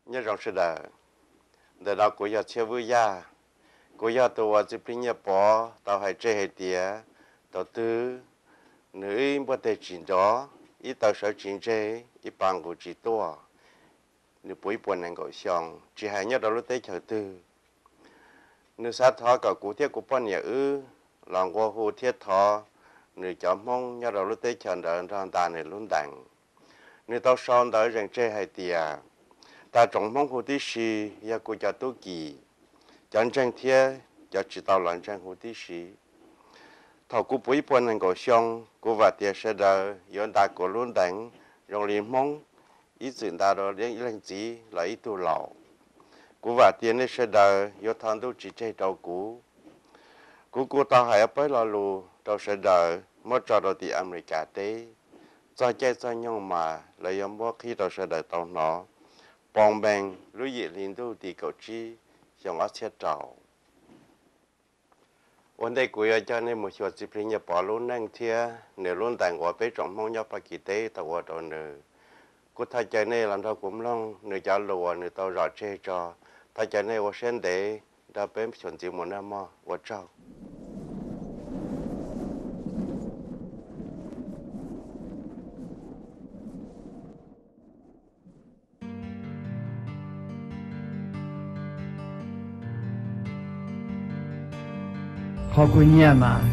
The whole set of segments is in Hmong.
Nyob zoo sawv daws, ntawm no kuv yog Txhiaj Vwj Yaj. Kuv yog tus uas Txiv Plig Nyiaj Pov tau hais tseg hais tias thaum twg nws ib npuaj teg tsis nrov, ib taw sawv tsis ntseg, ib pa nqus tsis tuaj, nws puv ib puas nees nkaum xyoo, tsis hais nyob rau lub teb chaws twg. Nws xav thov kom kuv thiab kuv poj niam wb los nqua hu thiab thov nws cov Hmoob nyob rau lub teb chaws ntawd nrog nta nws lub ntees. Nws tau sau ntawv zees tseg hais tias, tas tsoom Hmoob huv tib si, yog kuv cov tub ki, cov ntseeg thiab cov tsis tau los ntseeg huv tib si. Thaum kuv puv ib puas nees nkaum xyoo, kuv vam tias sawv daws yuav nta kuv lub ntees zoo li Hmoob ib txwm nta rau ib leej txiv los ib tug laus. Kuv vam tias nej sawv daws yuav thov ntuj tsis tseg rau kuv. Kuv kuj tau hais ob peb lo lus rau sawv daws muab tso rau tim Amelikas teb. Txog caij txog nyoog mas lawv yuav muab qhib rau sawv daws tau hnov. Poo meej lub yim hli ntuj tim kaum tsib xyoo ob txhiab rau. Ua ntej kuv yuav coj nej mus xyuas Txiv Plig Nyiaj Pov lub neej thiab nws lub ntees uas peb tsoom Hmoob nyob Fab Kis teb tau ua rau nws, kuv thov caw nej los nrog kuv mloog nws cov lus uas nws tau zom tseg tso. Thov caw nej ua siab ntev nrog peb xyuas ntxiv mus nawb mog. Ua tsaug. Qhov kuv nyiam mas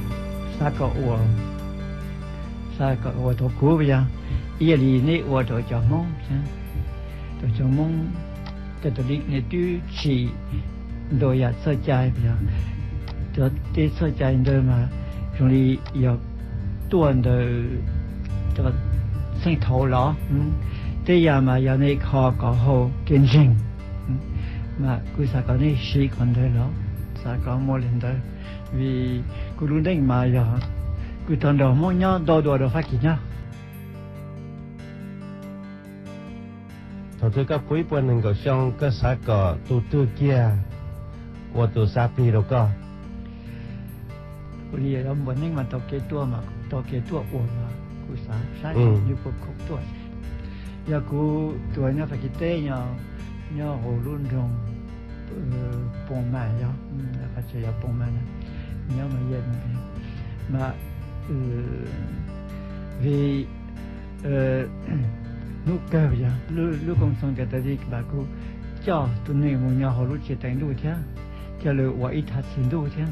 xav kom ua, xav kom ua tau kuv yog ib yam li nej ua rau cov Hmoob, rau cov Hmoob, tej tus li nej twb tsim ntau yam txoj cai yog cov tej txoj cai ntawd mas zoo li yog tuaj ntawm cov txheej thaud los tej yam mas yog nej kho kom haum kev ntseeg, mas kuv xav kom nej siv qhov ntawd los, xav kom muaj li ntawd, vim kuv lub neej mas yog kuv tau nrog Hmoob nyob ntau dua rau Fab Kis nyob. Thaum twg koj puv ib puas nees nkaum xyoo koj xav kom tus twg kiag ua tus xav plig rau koj? Kuv li yog npuas neej mas tau kev tuaj mas tau kev tuaj ua mas kuv xav saib nws puas khoom tuaj. Yog kuv tus nyob Fab Kis teb, nyob hauv lub nroog Poo Mas, yog qhov tsev yog Poo Mas, nyob mas yog mas vim hnub kawg yog lub koom txoos Kav Tas Lis mas kuj coj tus neeg mus nyob hauv lub tsev teev Ntuj thiab, coj lawv ua ib thaj txim Ntuj thiab.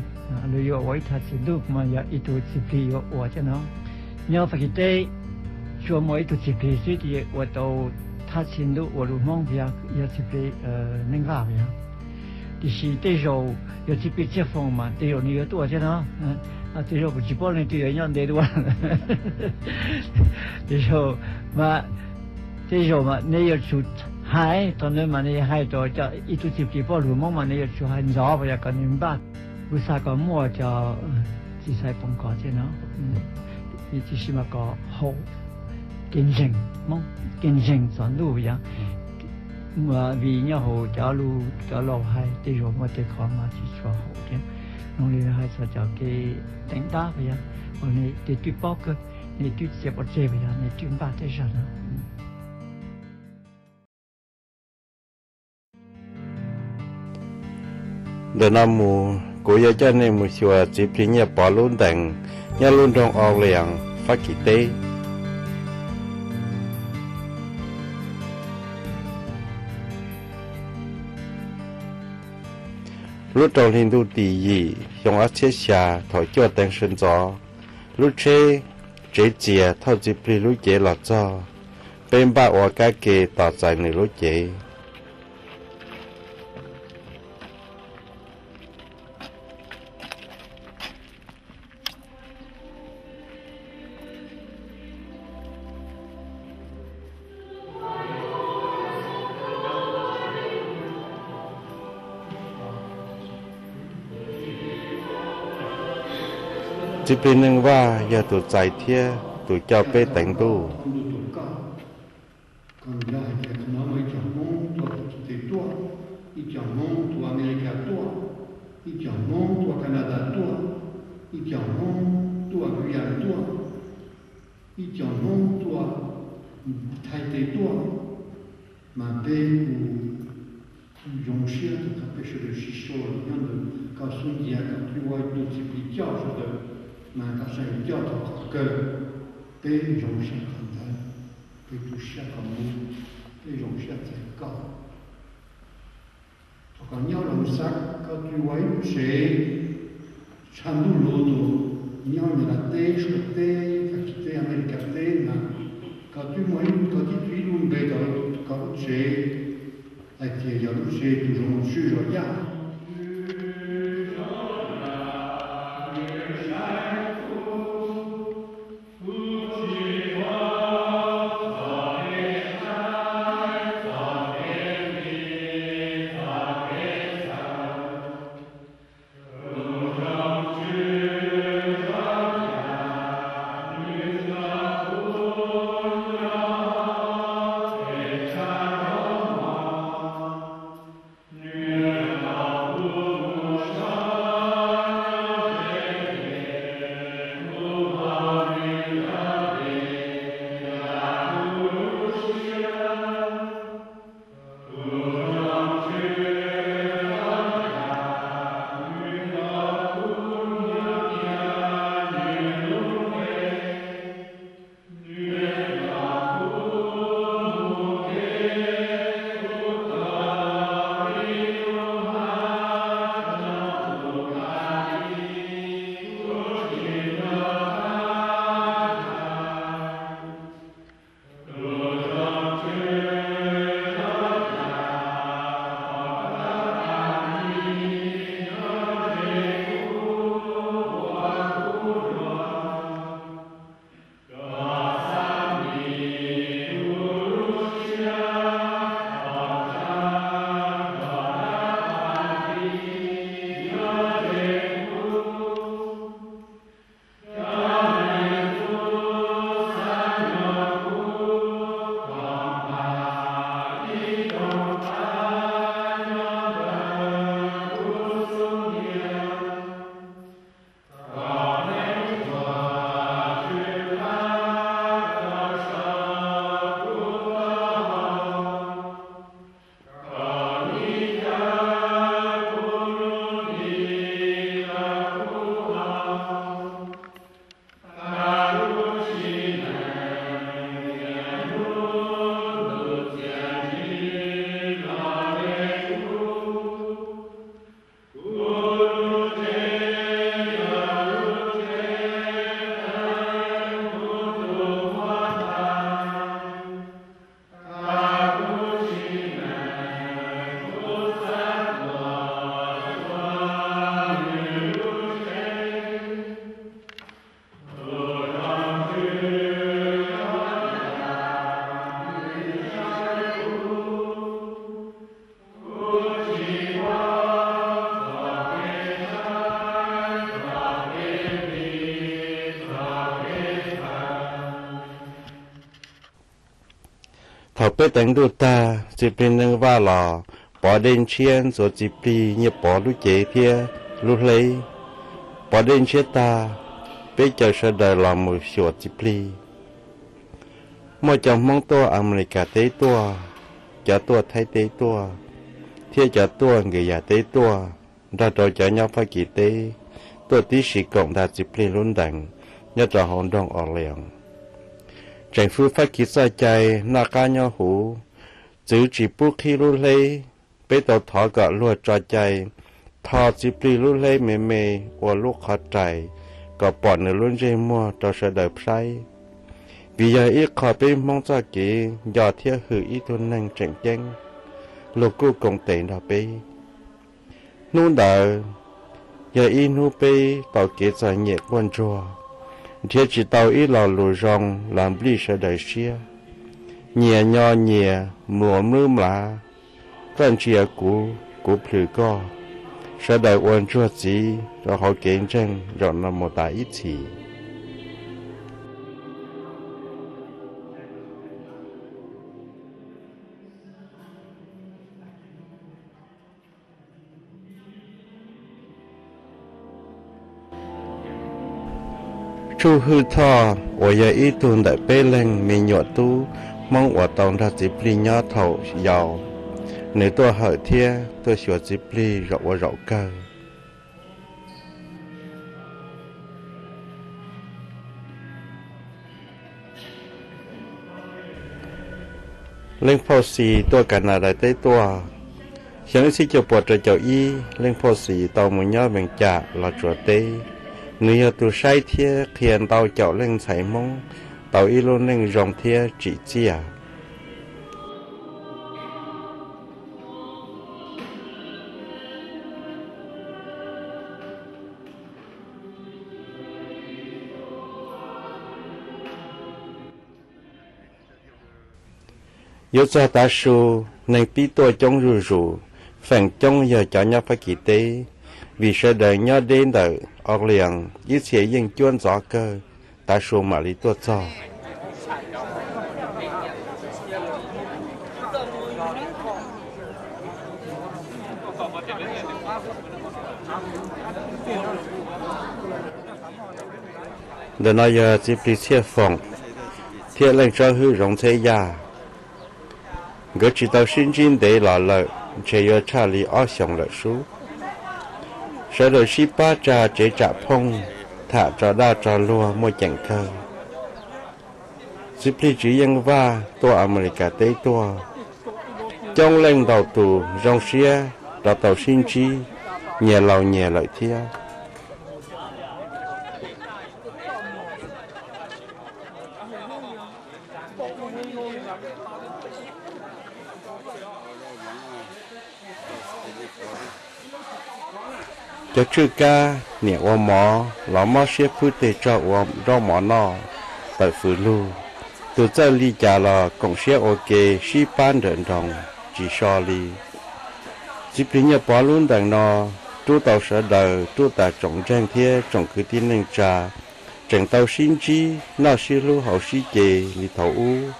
Lawv yuav ua ib thaj txim Ntuj mas yog ib tug txiv plig yuav ua thiab no. Nyob Fab Kis teb tsuas muaj ib tug txiv plig xwb thiaj ua tau thaj txim Ntuj ua lus Hmoob, yog txiv plig Neej Vaj yog. Tiam sis tej zaum yog txiv plig Txhiaj Foom mas tej zaum nws yuav tuaj thiab no. Tej zaum kuv tsis paub leej twg yuav nyob ntev dua. Tej zaum mas, tej zaum mas nej yuav tsum hais tau ntawd mas nej hais rau cov ib tug txiv plig paub lus Hmoob mas nej yuav tsum hais ntxov yog kom nws npaj. Kuv xav kom muaj cov txiv xaiv poom kos thiab no, tiam sis mas kom haum kev ntseeg Hmoob, kev ntseeg txog Ntuj yog, vim nyob hauv cov lus cov laus hais tej zaum muaj tej qhov mas tsis tshua haum thiab. Zoo li hais txog cov kev teev dab yog, uas nej twb paub kawg, nej twb txiav pov tseg yog nej twb npaj tej zag no. Ntawm no mus kuv yuav coj nej mus xyuas txiv plig Nyiaj Pov lub ntees nyob lub nroog Orleans, Fab Kis teb. Lub rau hli ntuj tim yim xyoo ob txhiab xya thaum cuaj teev sawv ntxov, lub tsheb tsev txias thauj txiv plig lub cev los txog, peb npaj ua kab ke tos txais nws lub cev. Txiv plig Neej Vaj yog tus txais thiab tus coj peb teev Ntuj. Koj nco hais tias qhov no muaj ib co Hmoob tuaj Fab Kis teb tuaj, ib co Hmoob tuaj Amelikas tuaj, ib co Hmoob tuaj Kanadas tuaj, ib co Hmoob tuaj Guyana tuaj, ib co Hmoob tuaj Thaib teb tuaj, mas peb kuj Zoo siab tias peb sawv daws sib sau los nyob ntawm koj xub ntiag, koj twb ua ib tug txiv plig coj sawv daws, mas koj tseem coj tau qhov kawg. Peb zoo siab qhov ntawd, peb tu siab qhov ntawd, peb zoo siab txais koj. Thaum koj nyob los xav koj twb ua ib lub tsev tshav ntuj lug ntuj, nyob Nyab Laj teb, Suav teb, Fab Kis teb, Amelikas teb mas koj twb muaj ib, koj twb tu ib lub npe rau koj lub tsev hais tias yog lub tsev tus zoo tswj zos yaj. Thaum peb teev ntuj tag, Txiv Plig Neej Vaj los pov dej ntshiab ntxuav Txiv Plig Nyiaj Pov lub cev thiab lub hleb. Pov dej ntshiab tag, peb caw sawv daws los mus xyuas Txiv Plig. Muaj cov Hmoob tuaj Amelikas teb tuaj, cov tuaj Thaib teb tuaj, thiab cov tuaj Nkawd Yas teb tuaj, nrog rau cov nyob Fab Kis teb tuaj tib si koom ntag Txiv Plig lub ntees nyob rau hauv nroog Orleans. Tseem fwb Fab Kis txoj cai noj qab nyob huv, txwv tsis pub qhib lub hleb. Peb tau thov kom luag tso cai tho Txiv Plig lub hleb me me ua lub qhov rais kom pom nws lub ntsej muag rau sawv daws saib, vim yog ib qho peb Hmoob txoj kev nco thiab hwm ib tug neeg tseem ceeb, luag kuj koom tes nrog peb. Hnub ntawd yog ib hnub peb tau kev txom nyem quaj ntsuag, nrhiav tsis tau ib lo lus zoo los nplij sawv daws siab. Nyias nyo nyias, mluas mlwb mlav, koj ntsia kuv, kuv plhws koj, sawv daws ua ntsuag txiv rau hauv kev ntseeg zaum no mus tas ib txhis. Tsuj Hwj Thoj uas yog ib tug ntawm peb leeg me nyuam tub Hmoob uas tau nrog Txiv Plig nyob thaum yau, Nws tuaj hawm thiab tuaj xyuas Txiv Plig zaum ua zaum kawg. Leej Phauj Xis tuaj Kas Nas Das teb tuaj. Xyoo ib txhiab cuaj puas rau caum ib, Leej Phauj Xis tau mus nyob Vees Cas Los Tsuas teb. Nws yog tus saib thiab qhia ntau caum leej ntxhais Hmoob tau ib lub neej zoo thiab tsim txiaj. Yuav txog tav su, neeg pib tuaj coob zuj zus, feem coob yog cov nyob Fab Kis teb, vim sawv daws nyob deb ntawm Orleans, ib txhia yeej cuab ntxov kawg, tav su mam li tuaj txog. Ntawm no yog Txiv Plig Txhiaj Foom thiab Leej Tsob Hwb Zoov Ntxheb Yaj. Nkawd tsis tau sib ntsib ntev los lawm, ntshe yuav tshaj li ob xyoos lawm sub. Sawv daws sib pab tsa tsev tsam phooj, tham tso dag tso luag muaj ceem kawg. Txiv Plig Tswv Yeej Vaj tuaj Amelikas teb tuaj, coob leej ntau tus zoo siab rov tau sib ntsib, nyias laus nyias lawm thiab. Cov tswj kab niam ua mov los mob siab phwb tej tsog ua zaub mov noj, tawm fws lug. Tus txawj li cas los koom siab ua ke sib pab nrawm nroos tsis so li. Txiv Plig Nyiaj Pov lub ntees no rub tau sawv daws, rub tas tsoom ntseeg thiab tsoom kwv tij neej tsa, tseem tau sib ntsib noj sib hlub haus sib ce li thaum ub.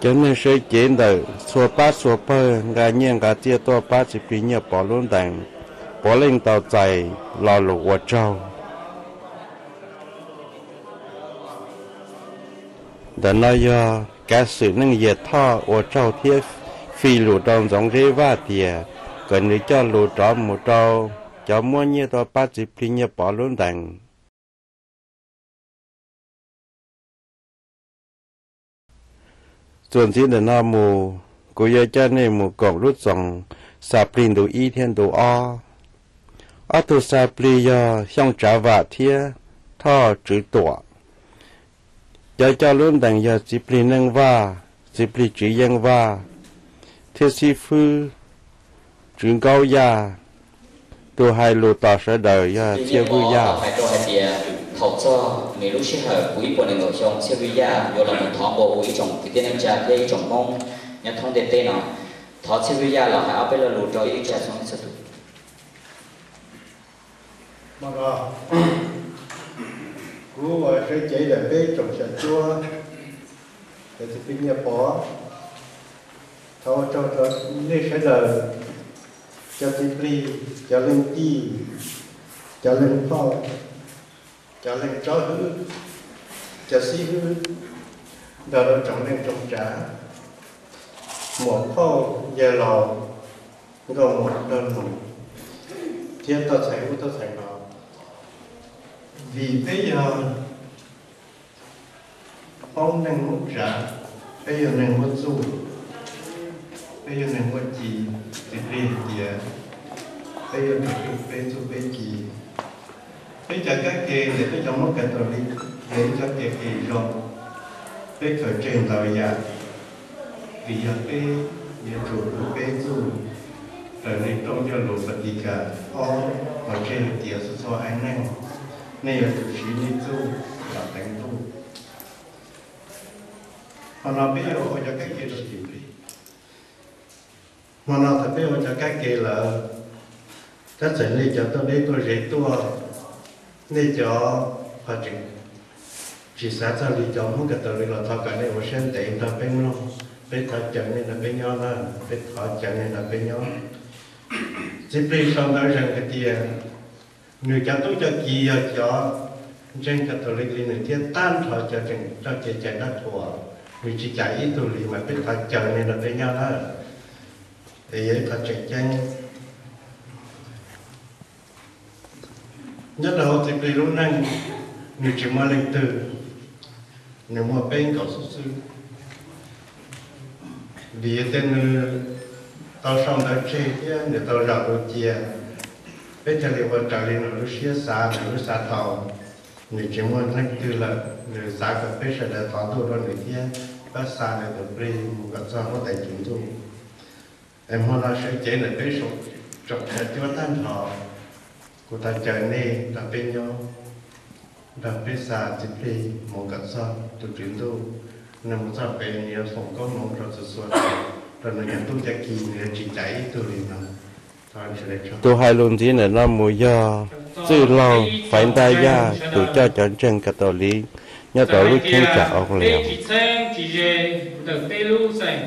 Cov neeg sawv cev ntawm txhua pab txhua pawg nqa nyiaj nqa txiaj tuaj pab Txiv Plig Nyiaj Pov lub ntees, puav leej tau txais lo lus ua tsaug. Ntawm no yog kav xwm Neej Yias Thoj ua tsaug thiab fij lus rau Ntxoov Zeb Vaj tias kom nws coj lus rov mus rau cov muab nyiaj tuaj pab Txiv Plig Nyiaj Pov lub ntees. Txuas ntxiv ntawm no mus, kuv yuav coj nej mus koom lub txoos xa plig ntu ib thiab ntu ob. Ob tug xa plig yog Xyooj Tsav Vam thiab Thoj Tswv Tuam. Cov coj lub ntees yog Txiv Plig Neej Vaj, Txiv Plig Tswv Yeej Vaj thiab xib fwb Tswv Nkaub Yaj. Tus hais lus tos sawv daws yog Txhiaj Vwj Yaj. Hais rau hais tias thaum txog nws lub sij hawm puv ib puas nees nkaum xyoo, Txhiaj Vwj Yaj yuav los mus thov nqua hu ib tsoom kwv tij neej tsa thiab ib tsoom Hmoob nyob thoob ntiaj teb no. Thov Txhiaj Vwj Yaj los hais ob peb lo lus rau ib tsoom txhua tus. Kuv uas sawv cev ntawm peb tsoom xyom cuab, cov Txiv Plig Nyiaj Pov, thov ua tsaug rau nej sawv daws, cov txiv plig, cov leej tij, cov leej phauj, cov leej tsob hwb, cov xib hwb, nrog rau tsoom neej tsoom tsav, muam phauj yawg laus, nkauj muam nraug nus, thiab toj txhais ub toj txhais no. Vim peb yog Hmoob neej muaj tsav, peb yog neeg muaj txuj, peb yog neeg muaj ci, Txiv Plig hais tias peb yuav tsum tswj peb txuj peb ci. Peb cov kab ke ntawm peb cov Hmoob Kav Taus Liv yog ib cov kab ke zoo, peb khaws tseg ntau yam, vim yog peb yuav tsum hlub peb txuj raws li rooj coj lus Vatican ob, qhov tseg hais tias txhua txhua haiv neeg, nej yuav tsum siv nej txuj los teev Ntuj. Hmo no peb yuav ua cov kab ke rau tim peb. Hmo no thaum peb ua cov kab ke lawm, tab txawm nej cov tuaj deb tuaj ze tuaj, nej cov ho tseem tsis xav txog li cov Hmoob Kav Taus Liv los thov kom nej ua siab ntev nrog peb mloog, peb thov caw nej nrog peb nyob na, peb thov caw nej nrog peb nyob. Txiv Plig sau ntawv zees hais tias nws cov tub cov kiv yog cov ntseeg Kav Taus Liv li nws thiab tag nrho cov tseem txoj kev cai dab thuam, nws tsis cais ib tug li mas peb thov caw nej nrog peb nyob na. Es yog ib qho tseem ceeb. Nyob rau hauv Txiv Plig lub neej, nws tsis muaj leej twg, nws muaj peb nkaus xwb xwb. Vim yog tias nws tau sau ntawv tseg thiab nws tau zam lus cia, peb thiaj li ua raws li nws lub siab xav, nws lub xav tau. Nws tsis muaj leej twg lawm, nws xav kom peb sawv daws thov Ntuj rau nws thiab pab xa nws tus plig mus kom txog huab tais Tswv Ntuj. Es hmo no sawv cev ntawm peb tsoom cov cuab tag nrho, kuv thov caw nej nrog peb nyob, nrog peb xa Txiv Plig mus kom txog tus Tswv Ntuj. Nws mus txog pem nws yuav foom koob hmoov rau txhua txhua, rau nws cov tub cov kiv nws yuav tsis cais ib tug li no. Tus hais lus ntxiv ntawm no mus yog Txwj Laug Faiv Ntaj Yaj, tus coj cov ntseeg Kav Taus Liv nyob rau lub cheeb tsam Au Leos. Tsis txheeb tsis ze ntawm peb lub xeem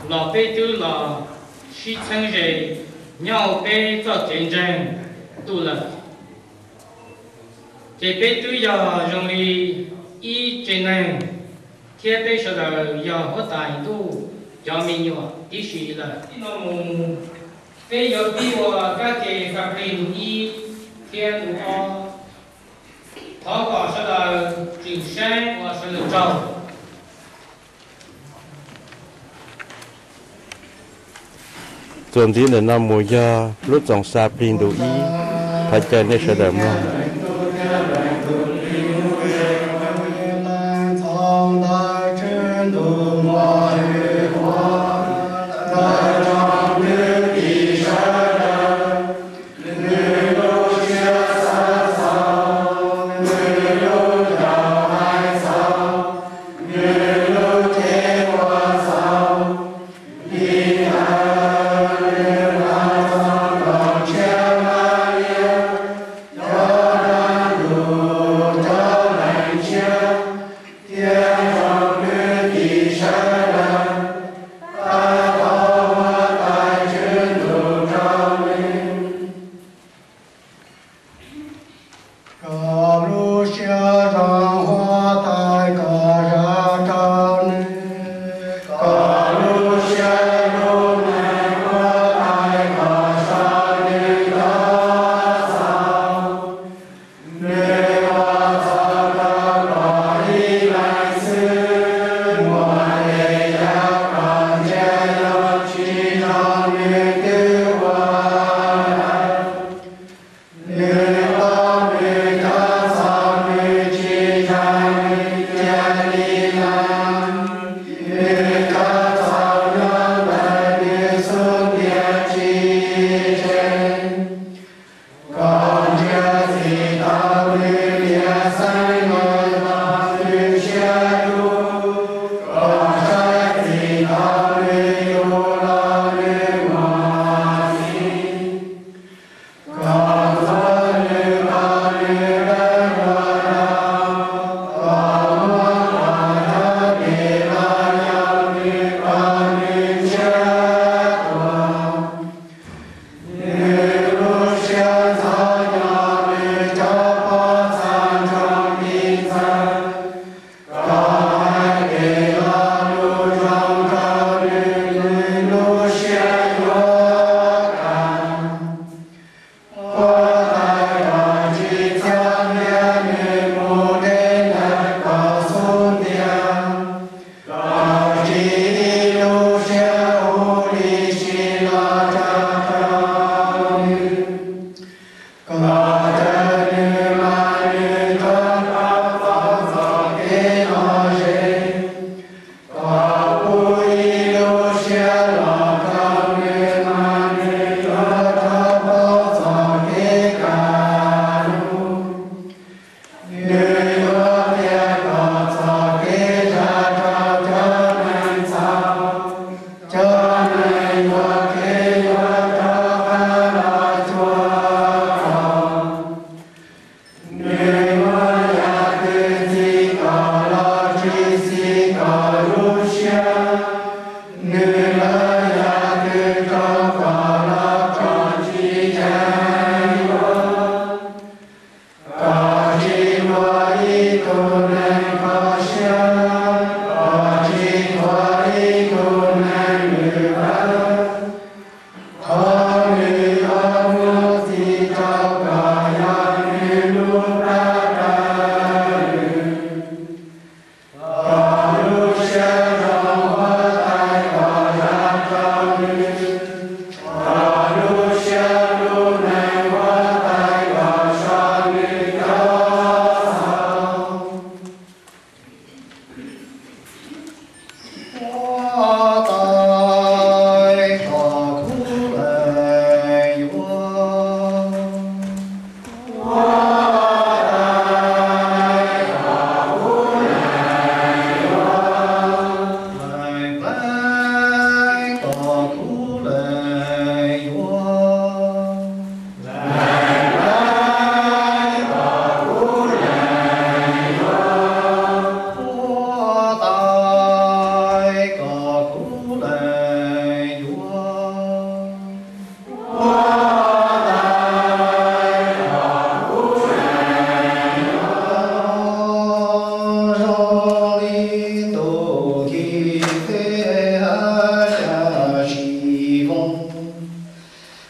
los peb twb los sib txheeb ze nyob hauv peb txoj kev ntseeg Ntuj lawm. Ces peb twb yog zoo li ib tsev neeg, thiab peb sawv daws yog huab tais Ntuj cov me nyuam tib si lawm. Txij no mus, peb yuav pib ua kab ke xa plig ntu ib thiab ntu ob. Thov kom sawv daws tsim saib ua sawv daws tsaug. Txuas ntxiv ntawm no mus yog lub txoos xa plig ntu ib, thov caw nej sawv daws mloog.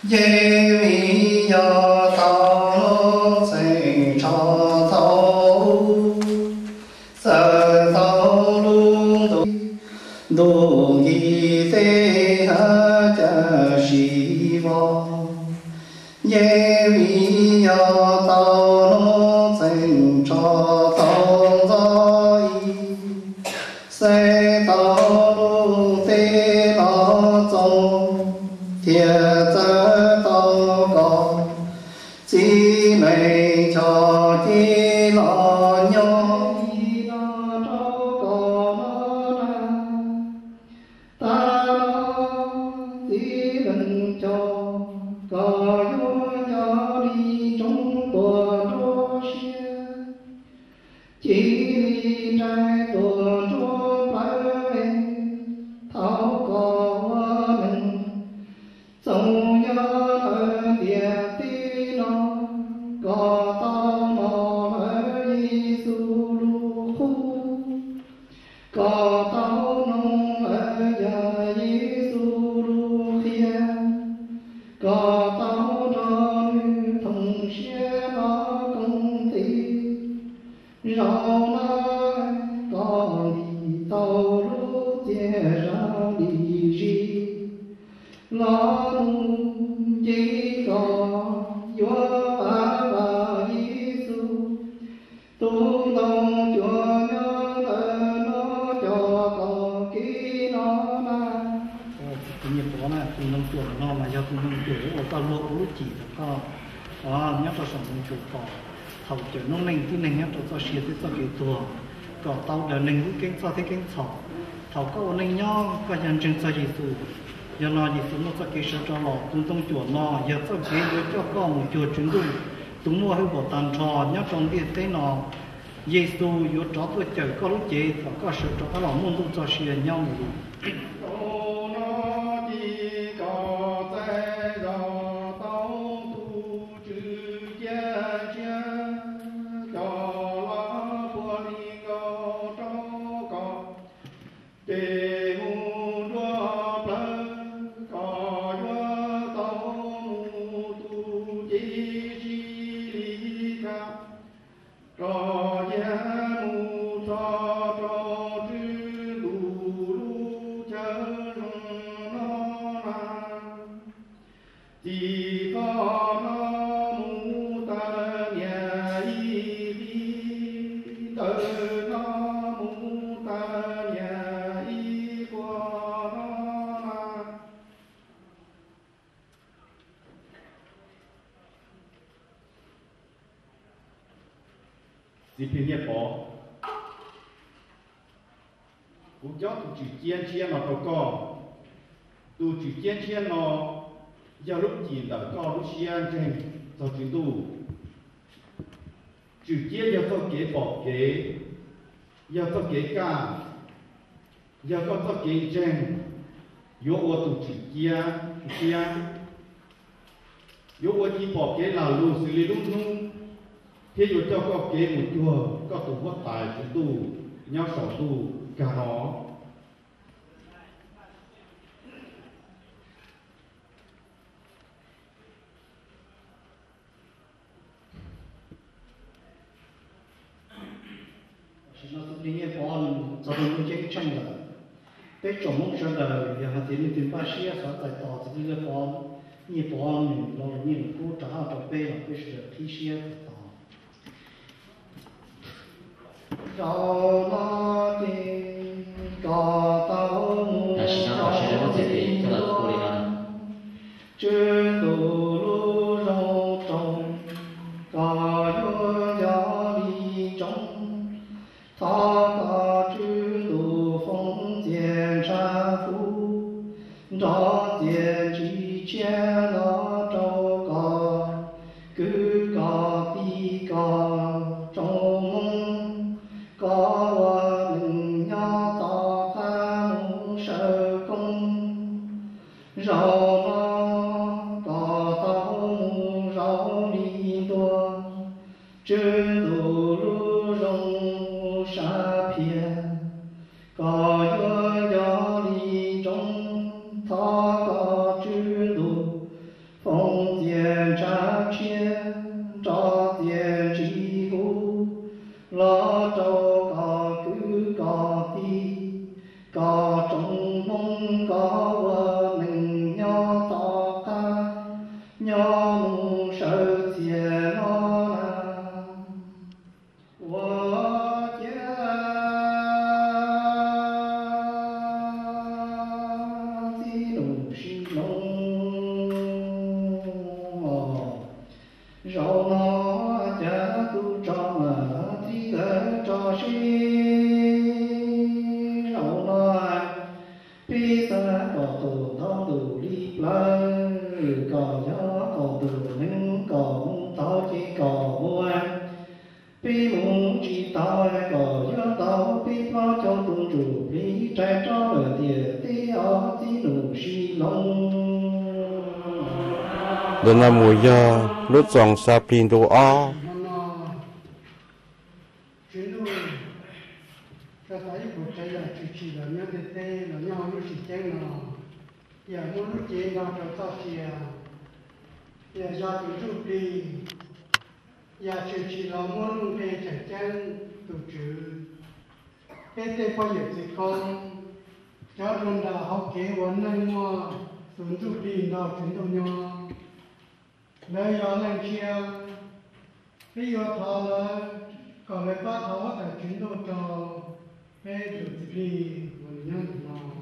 Nce vim yog tau lub txheej tsho thaum ub, txawm tau lub ntuj, ntuj nkim tej hav cawm sib vog. Nce vim yog tau lub txheej tsho tau ntxov ib, xaiv tau lub ntiaj teb los txoos, thiaj txawj tau koj txiv neej choj cia los nyob ib no rau koj no na. Tag los txiv neej choj, koj yuav nco li tsoov tuaj nruab siab, cia li nraim tuaj nruab plawv, thaum koj ua neeg txoos nyob lawm ntiaj teb no, koj tau mloog lawm Yexus lub qhub, koj tau mloog lawm yog Yexus lub qhia, koj tau nrog nws thooj siab los koom tes. Zaum no koj ntim tau lub txiaj zog lim zis los mus nce koj yuav vam Yexus, tus ntoo cuam nyob ntawm no coj koj kev no na. Txiv Nyiaj Pov na, tus ntoo cuam no mas yog tus ntoo cuam uas koj luag ua lub cim rau koj nyob rau saum ntoo cuam kom thaum cawm noob neej tib neeg nyob rau txoj sia thiab txoj kev tuag, kom tau daws neeg lub keeb txhoj thiab keeb txhom. Thaum koj ua neej nyob koj yog ntseeg txog Yexus, yog no Yexus muaj txoj kev sawv rov los. Tus ntoo cuam no yog txoj kev yuav coj koj mus cuag Tswv Ntuj tus muaj hwj huam tag nrho nyob rau ntiaj teb no. Yexus yuav rov tuaj cawm koj lub cev thaum koj sawv rov qab los muaj ntuj txoj sia nyob mus lawm. Zaum no ces koj txais zog tau tus Tswv cia siab, coj los puav leej nkaus rau koj, ces mus nruab plawv koj yuav tau mus tus cev sib li khaj, rov cia mus txog rau Tswv Ntuj lub chaw zoo no na. Txij txoj no mus tag niaj ib tib, ntawm no mus tag niaj ib puag no na. Txiv Plig Nyiaj Pov, kuv cob tus tswm ciab ntshiab no rau koj. Tus tswm ciab ntshiab no yog lub cim ntawm koj lub siab ntseeg txog Tswv Ntuj. Tswm ciab yog txoj kev pom kev, yog txoj kev kaj, yog koj txoj kev ntseeg yuav ua tus tswm ciab ntshiab, yuav ua ci pom kev lag luam xws li lub hnub, thiab yuav coj koj kev mus cuag koj tus huab tais Tswv Ntuj nyob saum ntuj kag no. Tam sim no Txiv Plig Nyiaj Pov nws txog rau lub ceeb tsheej lawm. Peb tsoom Hmoob sawv daws yog hais tias leej twg npaj siab xav txais tos Txiv Plig Nyiaj Pov, Nyiaj Pov nws los lus nyiaj lus kub rov qab rau peb los peb sawv daws qhib siab txais tos. Zaum no ces koj tau mus rau li no, Tswv Ntuj lub zoo roog, koj yuav nco li tsoov. Thov koj Tswv Ntuj foom txiaj ntsha huv, nrog txiaj ntsig tshiab los rau koj, kwv koj tij koj tsoom Hmoob, koj ua neej nyob tom qab mus sawv koob. Zaum no koj tau mus zaum li ntua, Tswv Ntuj lub zoo sab phiaj, koj yuav nco li tsoov. Thov koj Tswv Ntuj foom Kom yog kom tus neeg kom mus tau ces kom muaj, peb mus tsis tau kom yuav tau peb plaub caug tus ntsuj plig rais rau lawm tiam teb ob txiv nus sib loog. Ntawm no mus yog lub txoos xav plig ntu ob. Tswv Ntuj, tso tau ib puas tsav yam tshwm sim los nyob ntiaj teb los nyob hauv lub tsev ceeb no, yam muaj lub cev nrog rau txoj sia, yam yog tus ntsuj plig, yam tshwm sim los muaj lub nqe tseem ceeb, tus Tswv. Peb tej poj yawm txiv koob, cov dua nram hauv kev ua neej muaj tus ntsuj plig nrog Tswv Ntuj nyob, lawv yog leej tshiab, peb yuav thov lawv kom lawv pab thov huab tais Tswv Ntuj rau peb tus txiv plig uas nyob ntawm no.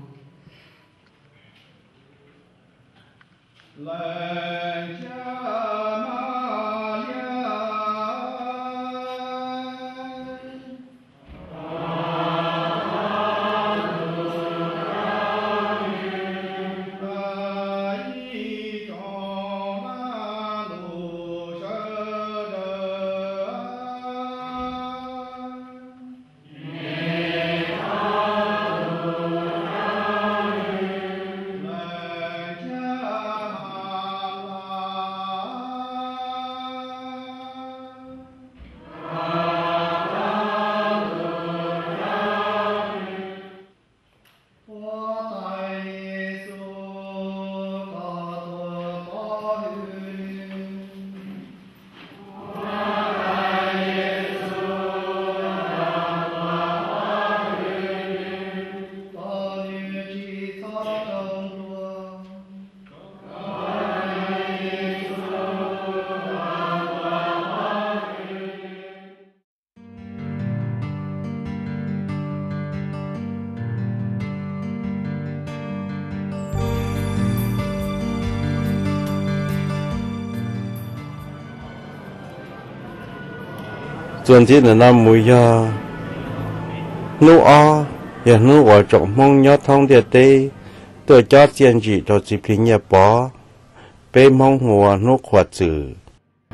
Txuas ntxiv ntawm no mus yog hnub ob, yog hnub uas tsoom Hmoob nyob thoob ntiaj teb tuaj cob txiaj ntsim rau txiv plig Nyiaj Pov, peb Hmoob hu ua hnub qhuas txwm.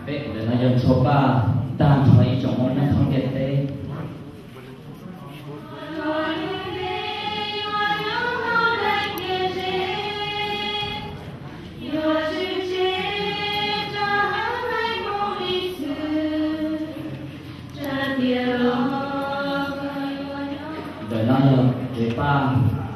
Peb ntawm no yog ntshua paj tag nrho ib tsoom Hmoob nyob thoob ntiaj teb. Ntawm no yog tsev paj.